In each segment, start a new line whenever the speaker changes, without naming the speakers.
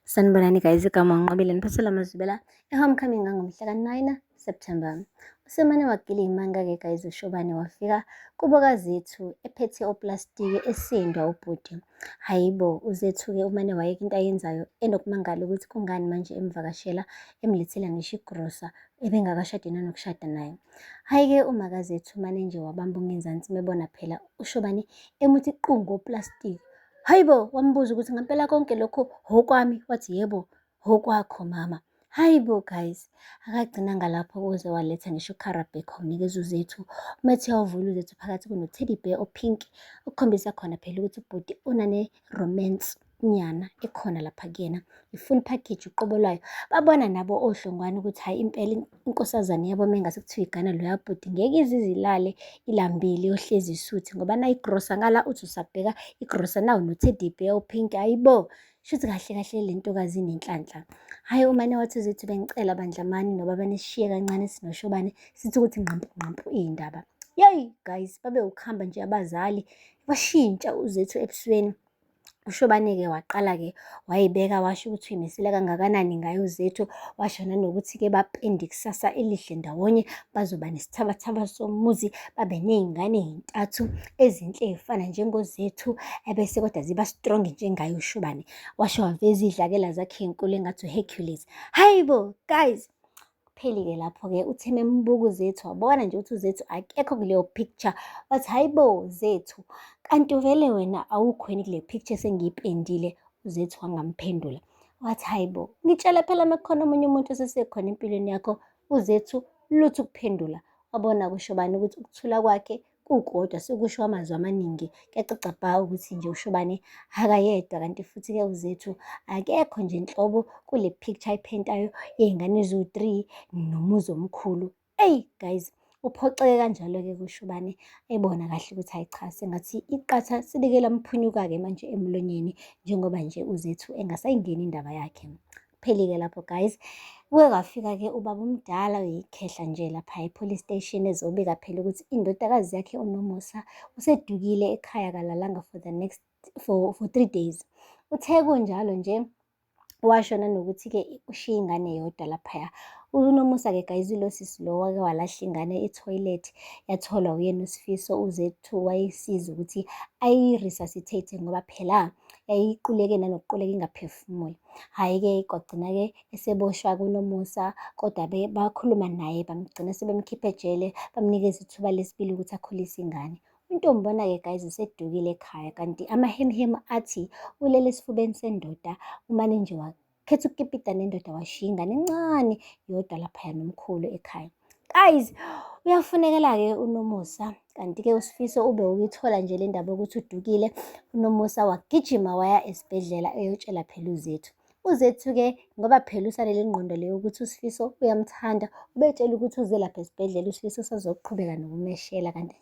Sanibonani guys, igama uNqobile niphathela amazwibela e-homecoming ngangomhla ka-9 September. Usemane wagila iy'manga-ke guys uShobane wafika kubo kaZethu ephethe oplastiki esindwa ubhuti. Hhayi bo, uZethu-ke umane wayeka into ayenzayo enokumangala ukuthi kungani manje emvakashela emlethela ngisho igrosa ebengakashadi nanokushada naye. Hhayi-ke umakaZethu umane nje wabamba ongenzansi mebona phela uShobane emuthi qu ngoplastiki. Hayi bo, wambuza ukuthi ngempela konke lokhu okwami? Wathi yebo, okwakho mama. Hayi bo guys, akagcinanga lapho uze waletha ngisho uKarabek wamnikeza uZethu. Umethi uyawuvula uZethu phakathi kuno-teddy bear o-pink, okukhombisa khona phela ukuthi ubhuti unane-romance nyana ekhona lapha kuyena. I-full package uqobo lwayo. Babona nabo oHlongwane ukuthi hhayi impela inkosazane yabo uma ingase kuthiwa igana loya bhuti ngeke ize izilale ilambile iyohlezi isuthi ngoba nayi igrosa ngala uthi usabheka igrosa nawu no-teddy bear o-pink, hhayi bo. Shuthi kahle kahle le ntokazi inenhlanhla. Hhayi umane wathi uZethu bengicela bandla mani nobaba nisishiye kancane sinoShobane sithi ukuthi ngqampu ngqampu iy'ndaba. Yeyi guys, babe ukuhamba nje abazali bashintsha uZethu ebusweni. UShobane-ke waqala-ke wayibeka washo ukuthi uyimisele kangakanani ngaye uZethu, washo nanokuthi-ke bapende ikusasa elihle ndawonye, bazoba nesithabathaba somuzi, babe ney'ngane ey'ntathu ezinhle ey'fana njengoZethu, ebese kodwa ziba strong njengaye uShobane. Washo waveza iy'dlakela zakhe ey'nkulu engathi uHercules. Hhayi bo, guys! Kupheli-ke lapho-ke uthe membuka uZethu wabona nje ukuthi uZethu akekho kuleyo picture. Wathi hhayi bo Zethu, kanti vele wena awukho yini kule picture esengiyipendile? UZethu wangamphendula. Wathi hhayi bo, ngitshela phela uma kukhona omunye umuntu osesekhona empilweni yakho. UZethu lutho ukuphendula. Wabona kusho bani ukuthi ukuthula kwakhe kukodwa sekusho amazwi amaningi kuyacaca bha ukuthi nje uShobane akayedwa kanti futhi-ke uZethu akekho nje nhlobo kule picture ayiphentayo yey'ngane eziwu-three nomuzi omkhulu. Eyi guys, uphoxeke kanjalo-ke kuShobane ebona kahle ukuthi hhayi cha sengathi iqatha selike lamphunyuka-ke manje emlonyeni njengoba nje uZethu engasayingeni indaba yakhe. Kuphelile lapho guys. Kuke kwafika-ke ubaba omdala oyikhehla nje lapha e-police station ezobika phela ukuthi indodakazi yakhe uNomusa usedukile ekhaya akalalanga for the next for 3 days. Uthe kunjalo nje washo nanokuthi-ke ushiye ingane yodwa laphaya. UNomusa-ke guys ilo sisi lo wake walahla ingane e-toilet yatholwa uyena uSifiso uZethu wayisiza ukuthi ayi-resuscitate ngoba phela yayiquleke nanokuquleka ingaphefumuli. Hhayi-ke kwagcina-ke eseboshwa kuNomusa kodwa bakhuluma naye bamgcina sebemkhipha ejele bamnikeza ithuba lesibili ukuthi akhulise ingane. Untombona-ke guys usedukile ekhaya kanti amahemuhemu athi ulele esifubeni sendoda umane nje wakhetha ukukipita nendoda washiya ingane encane yodwa laphaya nomkhulu ekhaya. Guys, uyafunekela-ke uNomusa kanti-ke uSifiso ube ukuyithola nje le ndaba yokuthi udukile. UNomusa wagijima waya esibhedlela eyotshela phela uZethu. UZethu-ke ngoba phela usanele ngqondo leyo ukuthi uSifiso uyamthanda, ubetshela ukuthi uze lapha esibhedlela uSifiso usazoqhubeka nokumeshela kanti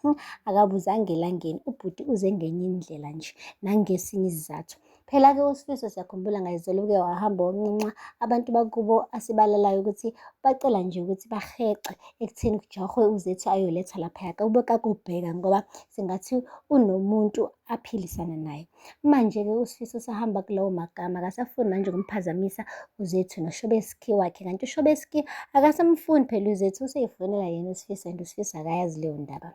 akabuzanga elangeni ubhuti uze ngenye indlela nje nangesinye isizathu. Phela-ke uSifiso siyakhumbula ngayizolo uke wahamba wanxenxa abantu bakubo asibalalayo ukuthi bacela nje ukuthi bahexe ekutheni kujahwe uZethu ayolethwa laphaya kubo kakubheka ngoba sengathi unomuntu aphilisana naye. Manje-ke uSifiso usahamba kulawo magama akasafuni manje ukumphazamisa uZethu noShobeski wakhe kanti uShobeski akasamfuni phela uZethu useyifonela yena uSifiso and uSifiso akayazi leyo ndaba.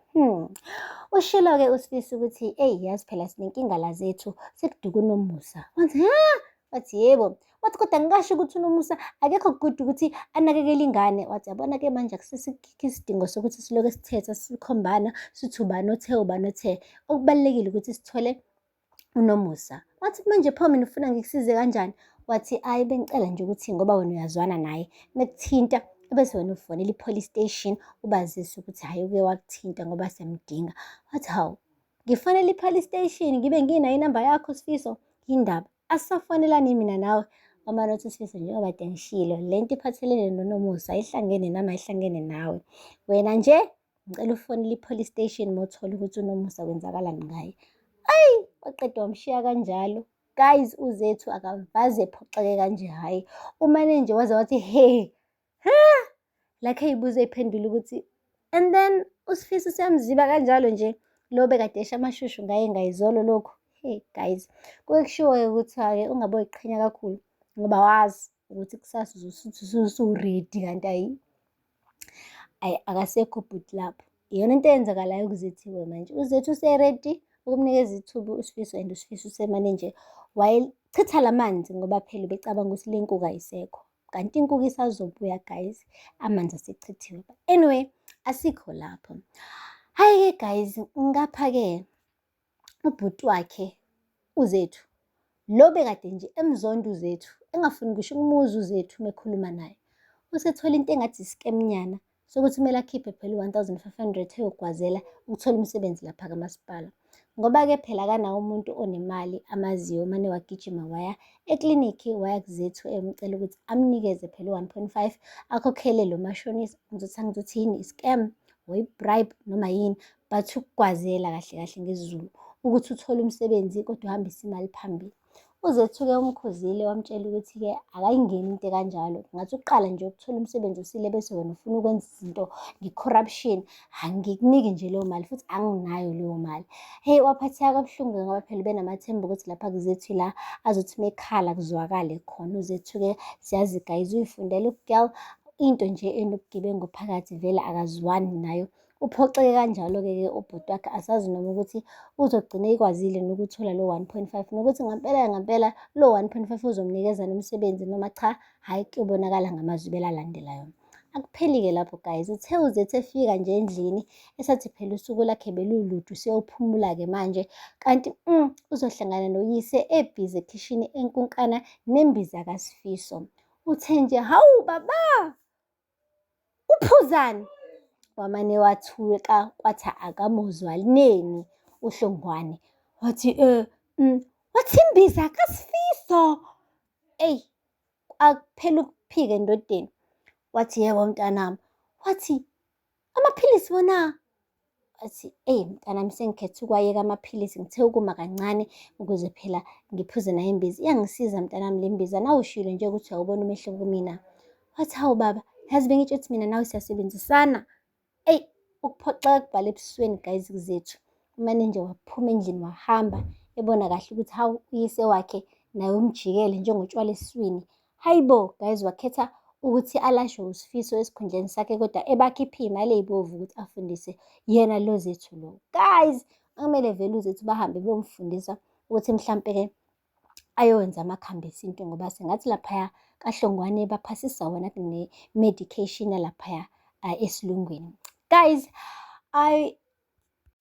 Ushilo-ke uSifiso ukuthi eyi yazi phela sinenkinga la Zethu sekuduka uNomusa. Wathi ha? Wathi yebo. Wathi kodwa ngingasho ukuthi uNomusa akekho good ukuthi anakekele ingane. Wathi yabona-ke manje akusesikho isidingo sokuthi siloke sithetha sikhombana sithi ubani othe ubani othe. Okubalulekile ukuthi sithole uNomusa. Wathi manje pho mina ufuna ngikusize kanjani? Wathi ayi bengicela nje ukuthi ngoba wena uyazwana naye mekuthinta ebese wena ufonela i-police station ubazise ukuthi hhayi uke wakuthinta ngoba siyamdinga. Wathi hawu ngifonela i-police station ngibe nginayo inamba yakho Sifiso yindaba asisafonelani mina nawe. Wamane wathi uSifiso njengoba kade ngishilo le nto iphathelene noNomusa ayihlangene nami ayihlangene nawe. Wena nje ngicela ufonele i-police station uma uthola ukuthi uNomusa kwenzakalani ngaye. Ayi waqeda wamshiya kanjalo. Guys uZethu akavaze ephoxeke kanje hhayi. Umane nje waze wathi he ha like eyibuza eyiphendula ukuthi and then uSifiso siyamziba kanjalo nje lo bekade esha amashushu ngaye ngayizolo lokhu. Hey guys, kuke kushiwo-ke ukuthi-ke ungaboyiqhenya kakhulu. Ngoba wazi ukuthi kusasa uzosuthi usu-ready kanti ayi, ayi akasekho ubhuti lapho. Iyona into eyenzakalayo kuZethiwe manje. UZethu use-ready ukumnikeza ithuba uSifiso and uSifiso usemane nje wayechitha la manzi ngoba phela ubecabanga ukuthi le nkuku ayisekho. Kanti inkuku isazobuya guys, amanzi asechithiwe. But anyway, asikho lapho. Hhayi-ke guys, ngapha-ke ubhuti wakhe uZethu lo bekade nje emzonda uZethu, engafuni ngisho ukumuza uZethu uma ekhuluma naye. Usethola into engathi iskemnyana sokuthi kumele akhiphe phela u-1500 eyogwazela ukuthola umsebenzi lapha kamasipala. Ngoba-ke phela akanawo umuntu onemali amaziyo, umane wagijima waya eklinikhi waya kuZethu eyomcela ukuthi amnikeze phela u-1.5 akhokhele lo mashonisa. Ngizothi angizothi yini i-scam or i-bribe noma yini, but ukugwazela kahle kahle ngesiZulu ukuthi uthole umsebenzi kodwa uhambise imali phambili. UZethu-ke umkhuzile wamtshela ukuthi-ke akayingeni into ekanjalo. Ngathi uqala nje ukuthola umsebenzi usile bese wena ufuna ukwenza izinto nge-corruption. Angikuniki nje leyo mali futhi anginayo leyo mali. Hey, waphatheka kabuhlungu-ke ngoba phela ubenamathemba ukuthi lapha kuZethu la azothi uma ekhala kuzwakale khona. UZethu-ke siyazi guys uyifundela ukugirl into nje enobugebengu phakathi vele akazwani nayo. Uphoxeke kanjalo-ke ke ubhuti wakhe asazi noma ukuthi uzogcina ekwazile nokuthola lo 1.5 nokuthi ngampela ngampela lo 1.5 uzomnikeza nomsebenzi noma cha, hhayi kuyobonakala ngamazwi alandelayo. Akupheli-ke lapho guys, uthe uZethu efika nje endlini esathi phela usuku lakhe belulude useyophumula-ke manje kanti uzohlangana noyise ebhizi ekhishini enkunkana nembiza kaSifiso. Uthe nje hawu baba, uphuzani? Wamane wathuka kwathi akamuzwa neni uHlongwane. Wathi wathi imbiza kaSifiso. Eyi, akuphela ukuphika endodeni. Wathi yebo mntanami. Wathi amaphilisi wona? Wathi eyi mntanami sengikhetha ukwayeka amaphilisi ngithe ukuma kancane ukuze phela ngiphuze nayo imbiza. Iyangisiza mntanami le mbiza, nawe ushilo nje ukuthi uyawubona umehluko kumina. Wathi hawu baba, yazi bengitsho ukuthi mina nawe siyasebenzisana. Eyi ukuphoxeka kubhala ebusweni guys kuZethu. Umane nje waphuma endlini wahamba ebona kahle ukuthi hawu uyise wakhe naye umjikele njengotshwala esiswini. Hayi bo guys, wakhetha ukuthi alashwe uSifiso esikhundleni sakhe kodwa ebakhiphe iy'mali ey'bovu ukuthi afundise yena lo Zethu lo. Guys, akumele vele uZethu bahambe beyomfundisa ukuthi mhlampe-ke ayowenza amakhambi esintu ngoba sengathi laphaya kaHlongwane baphasisa wona kune-medication yalaphaya esilungwini. Guys,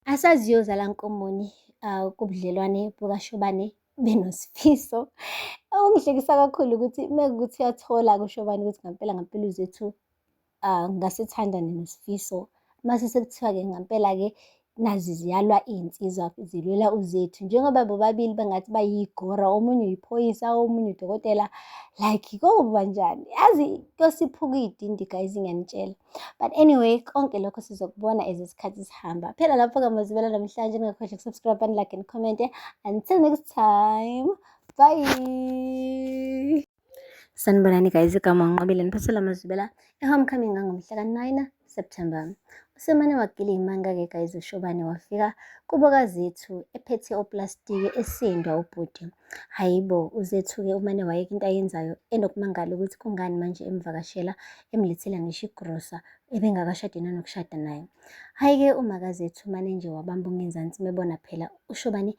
asazi iyozala nkomoni kubudlelwane bukaShobane benoSifiso. Okungihlekisa kakhulu ukuthi uma kuwukuthi uyathola kuShobane ukuthi ngampela ngampela uZethu ngase ethandane noSifiso. Mase sekuthiwa-ke ngampela-ke nazi ziyalwa iy'nsizwa zilwela uZethu. Njengoba bobabili bengathi bayigora, omunye uyiphoyisa, omunye udokotela, like koba njani? Yazi kuyosiphuka iy'dindi guys ngiyanitshela. But anyway, konke lokho sizokubona as isikhathi sihamba. Phela lapho-ke mazibela namhlanje, ningakhohlwa uku-subscribe and like and comment. Until next time, bye. Sanibonani guys, igama uNqobile niphathela amazwibela e-homecoming ngangomhla ka-9 September. Usemane wagila iy'manga-ke guys uShobane wafika kubo kaZethu ephethe oplastiki esindwa ubhuti. Hhayi bo, uZethu-ke umane wayeka into ayenzayo enokumangala ukuthi kungani manje emvakashela emlethela ngisho igrosa ebengakashadi nanokushada naye. Hhayi-ke umakaZethu umane nje wabamba ongenzansi mebona phela uShobane.